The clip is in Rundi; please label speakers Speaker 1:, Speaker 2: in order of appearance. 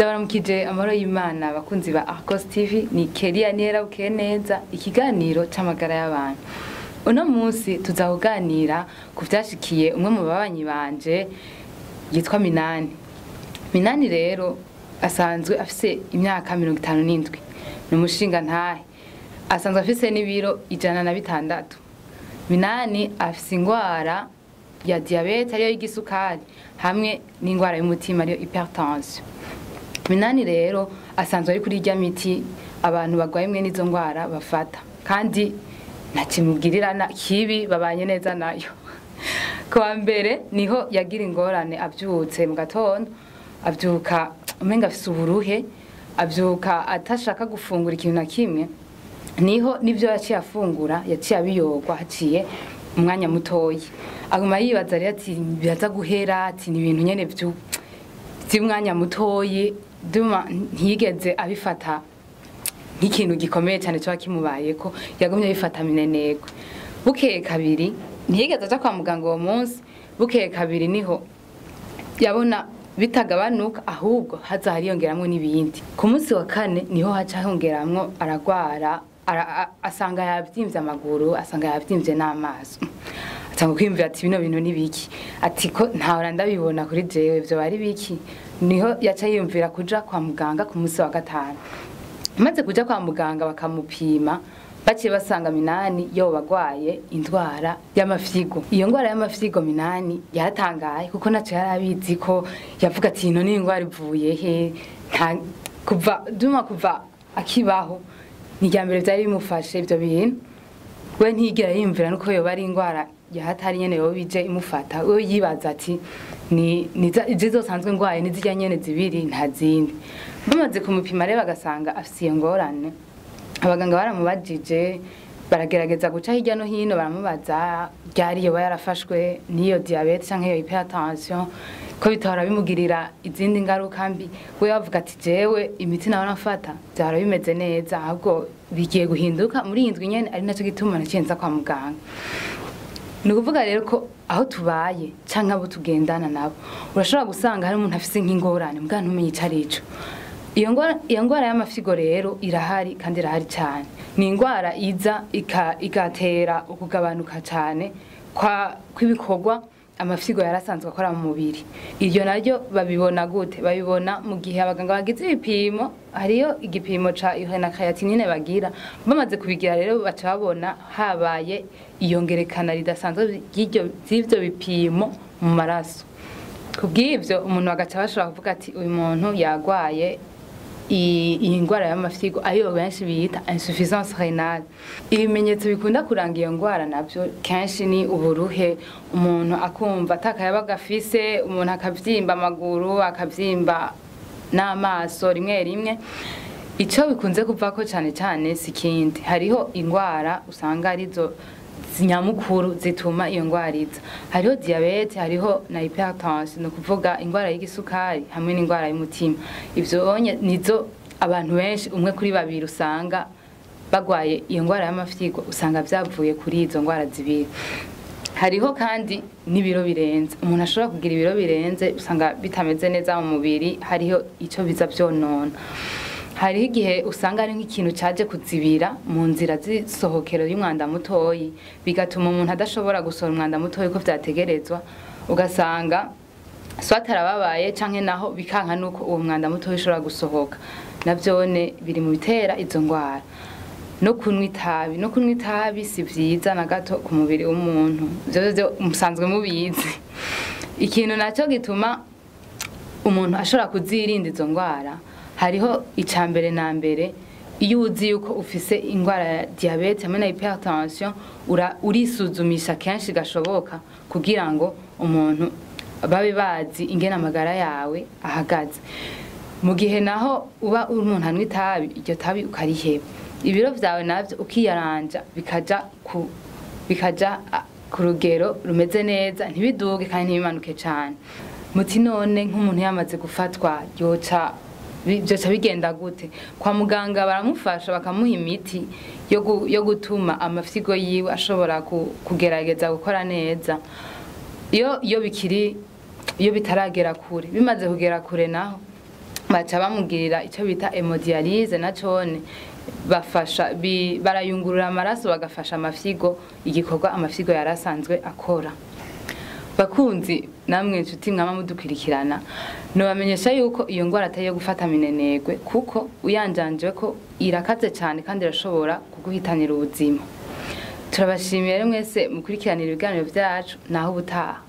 Speaker 1: Ndabaramukije amahoro y'Imana abakunzi ba Arcos TV. Ni Kelia Nera Ukeneza, ikiganiro c'amagara y'abantu. Uno munsi tuzakuganira ku vyashikiye umwe mu babanyi banje yitwa Minani. Minani rero asanzwe afise imyaka 57, ni umushinga ntahe, asanzwe afise n'ibiro 106. Minani afise ingwara ya diyabete, ariyo y'igisukari, hamwe n'ingwara y'umutima, ariyo hypertension. Minani rero asanzwe ari kuri irya miti abantu barwaye imwe n'izo ngwara bafata, kandi nta kimugirira kibi, babanye neza nayo. Kuwa mbere niho yagira ingorane. Avyutse mu gatondo, avyuka umenga afise uburuhe, avyuka atashaka gufungura ikintu na kimwe. Niho nivyo yaciye afungura yaciye abiyorwa haciye umwanya mutoyi. Aguma yibaza rero ati biraza guhera, ati ni ibintu nyene vy'umwanya mutoyi. Duma ntiyigeze abifata nk'ikintu gikomeye cyane coba kimubayeko, yagumye abifata minenegwe. Bukeye kabiri ntiyigeze aja kwa muganga uwo munsi. Bukeye kabiri niho yabona bitagabanuka, ahubwo haza hariyongeramwo n'ibindi. Ku munsi wa kane niho haca hongeramwo, aragwara, asanga yavyimvye amaguru, asanga yavyimvye n'amaso. Atanga kwiyumvira ati bino bintu ni biki? Ati ko ntahora ndabibona kuri jewe, ivyo bari biki? Niho yaca yiyumvira kuja kwa muganga ku munsi wa gatanu. Maze kuja kwa muganga bakamupima, baciye basanga Minani yoba agwaye indwara y'amafyigo. Iyo ndwara y'amafyigo Minani yaratangaye, kuko naco yari abizi ko yavuga ati ino ni indwara ivuye he? Nta kuva duma kuva akibaho ni irya mbere vyari bimufashe ivyo bintu. We ntiyigera yiyumvira nuko yoba ari indwara yahatari nyene yoba ije imufata. We yibaza ati ni izi zosanzwe ngwaye, ni zirya nyene zibiri, nta zindi. Bamaze kumupima rero bagasanga afise iyo ngorane, abaganga baramubajije, baragerageza guca hirya no hino, baramubaza ryari yoba yarafashwe n'iyo diyabete canke iyo hypertension, ko bitahora bimugirira izindi ngaruka mbi. We bavuga ati jewe imiti nahora mfata vyahora bimeze neza, ahubwo bigiye guhinduka muri iyi ndwi nyene, ari naco gituma naciye nza kwa muganga. Ni ukuvuga rero ko aho tubaye canke abo tugendana nabo, urashobora gusanga hari umuntu afise nk'ingorane mbwa ntumenye ico arico. Iyo ngwara y'amafyigo rero irahari, kandi irahari cane. Ni ingwara iza igatera ukugabanuka cane kw'ibikorwa amafyigo yarasanzwe akora mu mubiri. Iryo naryo babibona gute? Babibona mu gihe abaganga bagize ibipimo. Hariyo igipimo ca urée na créatinine bagira. Bamaze kubigira rero, baca babona habaye iyongerekana ridasanzwe ry'ivyo bipimo mu maraso. Kubw'ivyo umuntu bagaca bashobora kuvuga ati uyu muntu yagwaye iyi ndwara y'amafyigo, ariyo benshi bita insuffisance rénale. Ibimenyetso bikunda kuranga iyo ndwara navyo kenshi ni uburuhe, umuntu akumva atakayabaga afise, umuntu akavyimba amaguru, akavyimba n'amaso rimwe rimwe. Ico bikunze kuvako cane cane si ikindi, hariho ingwara usanga arizo nyamukuru zituma iyo ndwara iza. Hariho diyabete, hariho na hypertension, ni ukuvuga ingwara y'igisukari hamwe n'ingwara y'umutima. Ivyo onye nizo abantu benshi, umwe kuri babiri usanga bagwaye iyo ndwara y'amafyigo, usanga vyavuye kuri izo ndwara zibiri. Hariho kandi n'ibiro birenze. Umuntu ashobora kugira ibiro birenze, usanga bitameze neza mu mubiri, hariho ico biza vyonona. Hariho igihe usanga ari nk'ikintu caje kuzibira mu nzira z'isohokero y'umwanda mutoyi, bigatuma umuntu adashobora gusohora umwanda mutoyi uko vyategerezwa, ugasanga soit arababaye canke naho bikanka nuko uwo mwanda mutoyi ushobora gusohoka. Navyone biri mu bitera izo ngwara. No kunywa itabi si vyiza na gato ku mubiri w'umuntu, ivyo vyo musanzwe mubizi. Ikintu naco gituma umuntu ashobora kuzirinda izo ngwara, hariho ica mbere na mbere: iyo uzi yuko ufise ingwara ya diyabete hamwe na hypertension, urisuzumisha kenshi gashoboka, kugira ngo umuntu babe bazi ingene amagara yawe ahagaze. Mu gihe naho uba uri umuntu anywa itabi, iryo tabi ukariheba, ibiro vyawe navyo ukiyaranja bikaja ku rugero rumeze neza, ntibiduge kandi ntibimanuke cane. Muti none nk'umuntu yamaze gufatwa yoca byoca bigenda gute? Kwa muganga baramufasha, bakamuha imiti yo gutuma amafyigo yiwe ashobora kugerageza gukora neza iyo bikiri, iyo bitaragera kure. Bimaze kugera kure naho Baca bamugirira icyo bita hémodialyse, na cone bafasha barayungurura amaraso, bagafasha amafyigo igikorwa amafyigo yari asanzwe akora. Bakunzi namwe inshuti mwama mudukurikirana, nobamenyesha yuko iyo ngwara atari iyo gufata minenegwe, kuko uyanjanje ko irakaze cyane kandi irashobora kuguhitanira ubuzima. Turabashimiye rero mwese mukurikiranira ibiganiro byacu. Naho ubutaha.